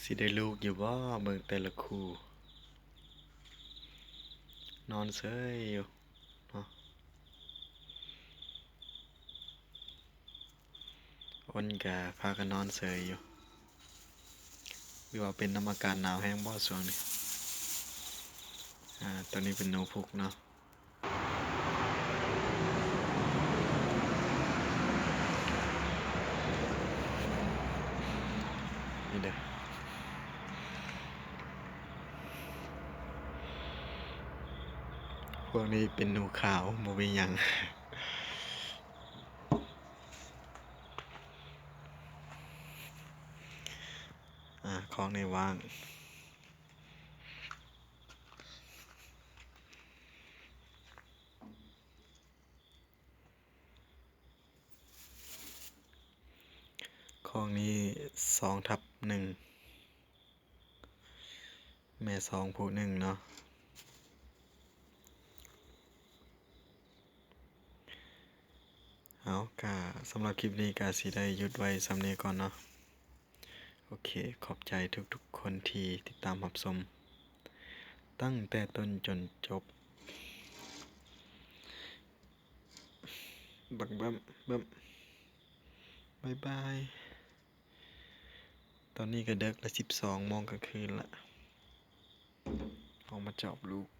ຊິໄດ້ລູກຢູ່ບໍ່? ເບິ່ງແຕ່ລະຄູ່ ນອນເສີຍຢູ່ເນາະ. ຄົນກະພາກັນນອນເສີຍຢູ່ ຫຼືວ່າເປັນນຳອາກາດໜາວແຮງບໍ່ຊ່ວງນີ້? ອາ ໂຕນີ້ເປັນໜູພຸກເນາະ. ນີ້ເດີ ພວກນີ້ເປັນໜູຂາວ ບໍ່ມີຫຍັງ. ອາ ຄອກນີ້ວ່າງ. ຄອກນີ້ສອງທັບໜຶ່ງ ແມ່ສອງຜູ້ໜຶ່ງເນາະ. ເອົາ ກະສຳລັບຄລິບນີ້ກະຊິໄດ້ຢຸດໄວ້ສ່ຳນີ້ກ່ອນເນາະ. ໂອເຄ ຂອບໃຈທຸກໆຄົນທີ່ຕິດຕາມຮັບຊົມຕັ້ງແຕ່ຕົ້ນຈົນຈົບ. ບັກເບິ່ມ ເບິ່ມ ບາຍບາຍ. ຕອນນີ້ກະເດິກລະ ສິບສອງໂມງກາງຄືນລະ ອອກມາຈອບລູກ.